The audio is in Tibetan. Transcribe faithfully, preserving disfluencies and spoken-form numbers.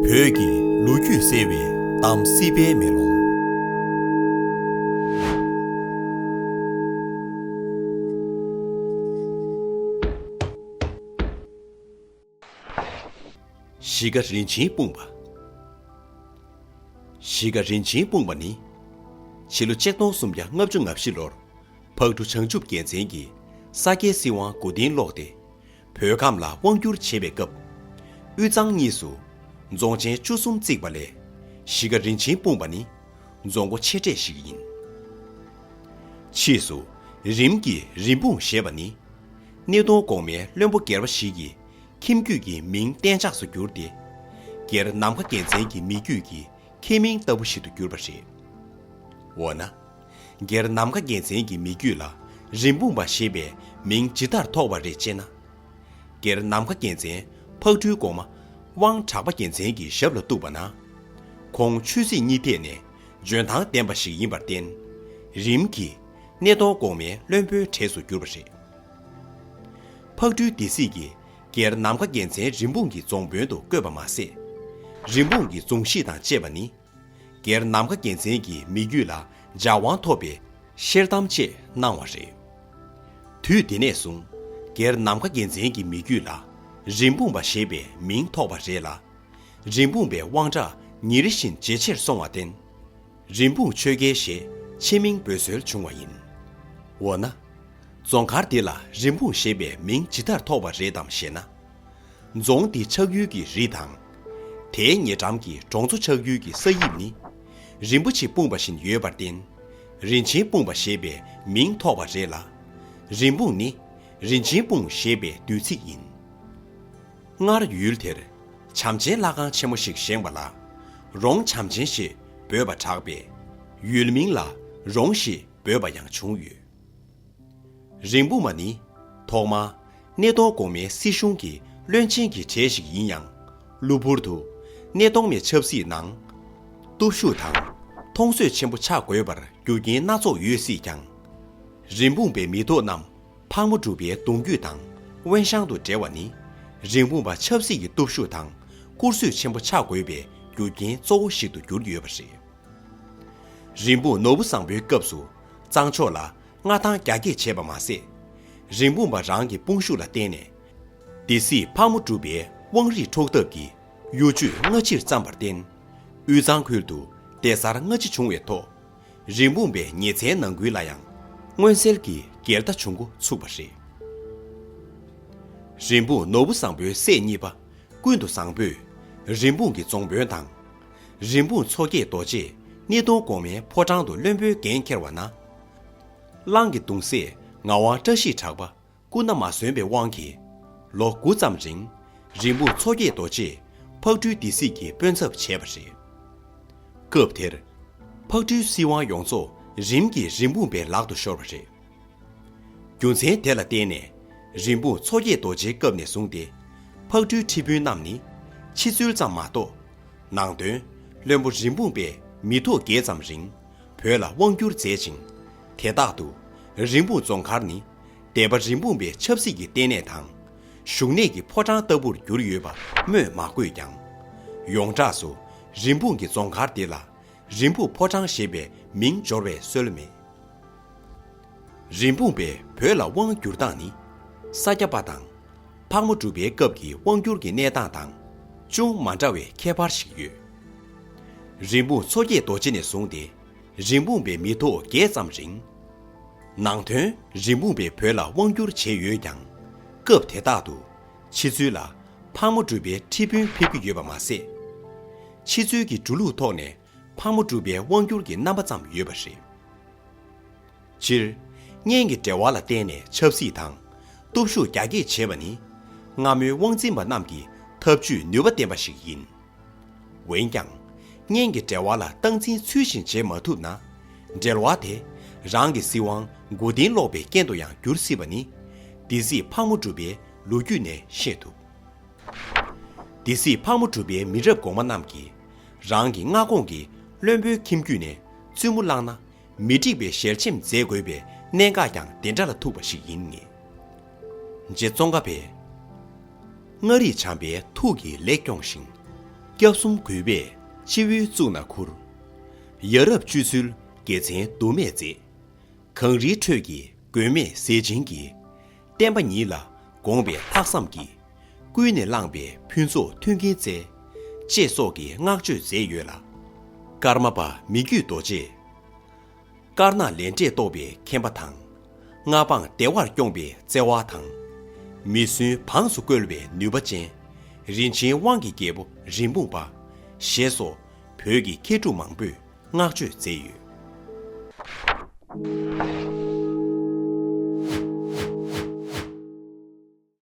བོད་ཀྱི་ལོ་རྒྱུས་གསལ་བའི་གཏམ་སྲིད་པའི་མེ་ལོང་། གཞིས་ཀ་རིན་ཆེན་སྤུངས་པ། གཞིས་ཀ་རིན་ཆེན་སྤུངས་པ་ནི། ཕྱི་ལོ་ཆིག་སྟོང་སུམ་བརྒྱ་ལྔ་བཅུ་ང་བཞི་ལོར། ཕག་གྲུ་བྱང་ཆུབ་རྒྱལ་མཚན་གྱིས་ས་སྐྱའི་སྲིད་དབང་མགོ་རྟིང་སློག་སྟེ། བོད་ཁམས་ལ་དབང་བསྒྱུར་བྱེད་པའི་སྐབས། དབུས་གཙང་གཉིས་སུ་རྫོང་ཆེན་བཅུ་གསུམ་བརྩིགས་པ་ལས། གཞིས་ཀ་རིན་ཆེན་སྤུངས་པ་ནི་རྫོང་སྒོ་ཆེ་གྲས་ཤིག་ཡིན། ཕྱིས་སུ་རིམ་གྱིས་རིན་སྤུངས་ཞེས་པ་ནི། སྣེ་གདོང་གོང་མའི་བློན་པོ་སྒེར་པ་ཞིག་གི་ཁྱིམ་རྒྱུད་ཀྱི་མིང་གཏན་འཇགས་སུ་གྱུར་ཏེ། སྒེར་ནམ་མཁའ་རྒྱལ་མཚན་གྱི་མི་རྒྱུད་ཀྱི་ཁྱིམ་མིང་ལྟ་བུ་ཞིག་ཏུ་གྱུར་པ་རེད། འོ་ན། སྒེར་ནམ་མཁའ་རྒྱལ་མཚན་གྱི་མི་རྒྱུད་ལ་རིན་སྤུངས་པ་ཞེས་པའི་མིང་ཇི་ལྟར་ཐོགས་པ་རེད་ཅེ་ན། སྒེར་ནམ་མཁའ་རྒྱལ་མཚན་ཕག་གྲུའི་གོང་མ་དབང་དྲག་པ་རྒྱལ་མཚན་གྱི་ཞབས་ལ་གཏུགས་པ་ན། ཁོང་ཆོས་སྲིད་གཉིས་ཐད་ནས་འཇོན་ཐང་ལྡན་པ་ཞིག་ཡིན་པར་བརྟེན། རིམ་གྱིས་སྣེ་གདོང་གོང་མའི་བློན་པོའི་གྲས་སུ་གྱུར་པ་རེད། ཕག་གྲུའི་སྡེ་སྲིད་ཀྱིས་སྒེར་ནམ་མཁའ་རྒྱལ་མཚན་རིན་སྤུངས་ཀྱི་རྫོང་དཔོན་དུ་བསྐོས་པ་མ་ཟད། རིན་སྤུངས་ཀྱི་རྫོང་གཞིས་དང་བཅས་པ་ནི། སྒེར་ནམ་མཁའ་རྒྱལ་མཚན་གྱི་མི་རྒྱུད་ལ་སྦྱར་དབང་ཐོབ་པའི་ཤེར་དམ་བཅས་གནང་བ་རེད། དུས་དེ་ནས་བཟུང་སྒེར་ནམ་མཁའ་རྒྱལ་མཚན་གྱི་མི་རྒྱུད་ལ་རིན་སྤུངས་པ་ཞེས་པའི་མིང་ཐོགས་པ་རེད་ལ། རིན་སྤུངས་པའི་དབང་གྲགས་ཉིན་རེ་བཞིན་ཇེ་ཆེར་སོང་བར་བརྟེན། རིན་སྤུངས་ཆོས་རྒྱལ་ཞེས་ཆེ་མིང་འབོད་སྲོལ་བྱུང་བ་ཡིན། འོ་ན། རྫོང་མཁར་འདི་ལ་རིན་སྤུངས་ཞེས་པའི་མིང་ཇི་ལྟར་ཐོགས་པ་རེད་དམ་ཞེ་ན། རྫོང་འདི་ཆགས་ཡུལ་གྱི་རི་དང་། དེའི་ཉེ་འགྲམ་གྱི་གྲོང་ཚོ་ཆགས་ཡུལ་གྱི་ས་དབྱིབས་ནི། རིན་པོ་ཆེ་སྤུངས་པ་བཞིན་ཡོད་པར་བརྟེན། རིན་ཆེན་སྤུངས་པ་ཞེས་པའི་མིང་ཐོགས་པ་རེད་ལ། རིན་སྤུངས་ནི། རིན་ཆེན་སྤུངས་ཞེས་པའི་བསྡུས་ཚིག་ཡིན། སྔར་ཡུལ་དེར་བྱམས་ཆེན་ལྷ་ཁང་ཆེན་མོ་ཞིག་བཞེངས་པ་ལ། རོང་བྱམས་ཆེན་ཞེས་འབོད་པ་གྲགས་པས། ཡུལ་མིང་ལ་རོང་ཞེས་འབོད་པ་ཡང་བྱུང་ཡོད། རིན་སྤུངས་མ་ནི་ཐོག་མར་སྣེ་གདོང་གོང་མའི་སྲིད་གཞུང་གི་བློན་ཆེན་གྱི་གྲས་ཤིག་ཡིན་ཡང་། གློ་བུར་དུ་སྣེ་གདོང་མའི་ཆབ་སྲིད་ནང་སྟོབས་ཤུགས་དང་མཐོང་ཚོད་ཆེན་པོ་ཆགས་དགོས་པར་རྒྱུ་རྐྱེན་སྣ་ཚོགས་ཡོད་སྲིད་ཀྱང་། རིན་སྤུངས་པའི་མི་ཐོག་རྣམས་ཕག་མོ་གྲུ་པའི་གདུང་རྒྱུད་དང་དབེན་ཞང་དུ་འབྲེལ་བ་ནི། རིན་སྤུངས་པ་ཆབ་སྲིད་ཀྱི་སྟོབས་ཤུགས་དང་བཀུར་ཚོད་ཆེན་པོ་ཆགས་དགོས་པའི་རྒྱུ་རྐྱེན་གཙོ་བོ་ཞིག་ཏུ་གྱུར་ཡོད་པ་རེད། རིན་སྤུངས་ནོར་བུ་བཟང་པོའི་སྐབས་སུ་གཙང་ཕྱོགས་ལ་མངའ་ཐང་རྒྱ་སྐྱེད་བྱས་པ་མ་ཟད། རིན་སྤུངས་པ་རང་གི་དཔུང་ཤུགས་ལ་བརྟེན་ནས། སྡེ་སྲིད་ཕག་མོ་གྲུ་པའི་དབང་རིས་འཕྲོག་ཐབས་ཀྱི་གཡོ་ཇུས་སྔ་ཕྱིར་བརྩམས་པར་བརྟེན། དབུས་གཙང་ཁུལ་དུ་སྡེ་གསར་སྔ་ཕྱི་བྱུང་བའི་ཐོག་རིན་སྤུངས་པའི་ཉེ་ཚན་ནང་ཁུལ་ལ་ཡང་མངོན་གསལ་གྱི་འགལ་ཟླ་བྱུང་འགོ་ཚུགས་པ་རེད། རིན་སྤུངས་ནོར་བུ་བཟང་པོའི་སྲས་གཉིས་པ་ཀུན་ཏུ་བཟང་པོས་རིན་སྤུངས་ཀྱི་རྫོང་དཔོན་དང་། རིན་སྤུངས་མཚོ་སྐྱེས་རྡོ་རྗེས་སྣེ་གདོང་གོང་མའི་ཕོ་བྲང་དུ་བློན་པོའི་འགན་འཁྱེར་བ་ན། གླང་གི་གདུང་སྲས་ངག་དབང་བཀྲ་ཤིས་གྲགས་པ་སྐུ་ན་མ་སོན་པའི་དབང་གིས་ལོ་དགུ་ཙམ་རིང་རིན་སྤུངས་མཚོ་སྐྱེས་རྡོ་རྗེས་ཕག་གྲུའི་སྡེ་སྲིད་ཀྱི་དཔོན་ཚབ་བྱས་པ་རེད། སྐབས་དེར་ཕག་གྲུའི་སྲིད་དབང་ཡོངས་རྫོགས་རིམ་གྱིས་རིན་སྤུངས་པའི་ལག་ཏུ་ཤོར་བ་རེད། རྒྱུ་མཚན་དེ་ལ་བརྟེན་ནས་རིན་སྤུངས་མཚོ་སྐྱེས་རྡོ་རྗེའི་སྐབས་ནས་བཟུང་སྟེ་ཕག་གྲུའི་ཁྲི་དཔོན་རྣམས་ནི་ཕྱི་ཚུལ་ཙམ་མ་གཏོགས། ནང་དོན་བློན་པོ་རིན་སྤུངས་པས་མི་ཐོག་བརྒྱད་ཙམ་རིང་བོད་ལ་དབང་བསྒྱུར་མཛད་ཅིང་། དེ་རྟག་ཏུ་རིན་སྤུངས་རྫོང་མཁར་ནི་སྡེ་པ་རིན་སྤུངས་པའི་ཆབ་སྲིད་ཀྱི་ལྟེ་གནས་དང་བཞུགས་གནས་ཀྱི་ཕོ་བྲང་ལྟ་བུར་གྱུར་ཡོད་པ་སྨོས་མ་དགོས་ཀྱང་། ཡོངས་གྲགས་སུ་རིན་སྤུངས་ཀྱི་རྫོང་མཁར་དེ་ལ་རིན་སྤུངས་ཕོ་བྲང་ཞེས་པའི་མིང་འབྱོར་བའི་སྲོལ་མེད། རིན་སྤུངས་པས་བོད་ལ་དབང་བསྒྱུར་སྟངས་ནི་ས་སྐྱ་པ་དང་ཕག་མོ་གྲུ་པའི་སྐབས་ཀྱི་དབང་བསྒྱུར་གྱི་གནས་སྟངས་དང་ཅུང་མ་འདྲ་བའི་ཁྱད་པར་ཞིག་ཡོད། རིན་སྤུངས་མཚོ་སྐྱེས་རྡོ་རྗེ་ནས་བཟུང་སྟེ་རིན་སྤུངས་པའི་མི་ཐོག་བརྒྱད་ཙམ་རིང་། ནང་དོན་རིན་སྤུངས་པས་བོད་ལ་དབང་བསྒྱུར་བྱས་ཡོད་ཀྱང་། སྐབས་དེ་དག་ཏུ་ཕྱི་ཚུལ་ལ་ཕག་མོ་གྲུ་པའི་ཁྲི་དཔོན་ཕེབས་ཀྱི་ཡོད་པ་མ་ཟད། ཕྱི་ཚུལ་གྱི་འགྲོ་ལུགས་ཐོག་ནས་ཕག་མོ་གྲུ་པའི་དབང་བསྒྱུར་གྱི་རྣམ་པ་ཙམ་ཡོད་པ་རེད། སྤྱིར། གཉེན་གྱི་འབྲེལ་བ་ལ་བརྟེན་ནས་ཆབ་སྲིད་དང་སྟོབས་ཤུགས་རྒྱ་སྐྱེད་བྱེད་པ་ནི་སྔ་མོའི་དབང་འཛིན་པ་རྣམས་ཀྱི་ཐབས་ཇུས་ནུས་པ་ལྡན་པ་ཞིག་ཡིན། འོན་ཀྱང་། གཉེན་གྱི་འབྲེལ་བ་ལ་སྟངས་འཛིན་ཚུལ་བཞིན་བྱེད་མ་ཐུབ་ན། འབྲེལ་བ་དེ་རང་གི་སྲིད་དབང་མགོ་རྟིང་སློག་པའི་རྐྱེན་དུ་ཡང་འགྱུར་སྲིད་པ་ནི་སྡེ་སྲིད་ཕག་མོ་གྲུ་པའི་ལོ་རྒྱུས་ནས་ཤེས་ཐུབ། སྡེ་སྲིད་ཕག་མོ་གྲུ་པའི་མི་རབས་གོང་མ་རྣམས་ཀྱིས་རང་གི་མངའ་ཁོངས་ཀྱི་བློན་པོའི་ཁྱིམ་རྒྱུད་ནས་བཙུན་མོ་བླངས་ན། མི་འགྲིག་པའི་ཞལ་ཆེམས་མཛད་དགོས་པའི་གནད་འགག་ཀྱང་དེ་འདྲ་ལ་ཐུག་པ་ཞིག་ཡིན་ངེས། རྗེ་ཙོང་ཁ་པས། མངའ་རིས་བྱམས་པའི་ཐུགས་ཀྱིས་ལེགས་སྐྱོང་ཞིང་། སྐྱབས་གསུམ་གུས་པས་སྤྱི་བོའི་གཙུག་ན་ཁུར། ཡ་རབས་སྤྱོད་ཚུལ་དགེ་མཚན་དུ་མས་མཛེས། གངས་རིའི་ཁྲོད་ཀྱི་མགོན་མེད་ཟས་སྦྱིན་གྱི། བསྟན་པ་ཉིད་ལ་དགོངས་པའི་ལྷག་བསམ་གྱིས། ཀུན་ནས་བསླངས་པའི་ཕུན་ཚོགས་མཐུན་རྐྱེན་བསྩལ། ཅེས་སོགས་ཀྱི་བསྔགས་བརྗོད་མཛད་ཡོད་ལ། ཀརྨ་པ་མི་བསྐྱོད་རྡོ་རྗེས། དཀར་ནག་ལས་འབྲས་རྟོགས་པའི་མཁྱེན་པ་དང་། མངའ་འབངས་བདེ་བར་སྐྱོང་བའི་བརྩེ་བ་དང་། མི་བསྲུན་འབངས་སུ་བཀོལ་བའི་ནུས་པ་ཅན། རིན་ཆེན་དབང་གི་རྒྱལ་པོ་རིན་སྤུངས་པ། ཞེས་སོགས་བོད་ཀྱི་མཁས་གྲུབ་མང་པོས་བསྔགས་བརྗོད་མཛད་ཡོད།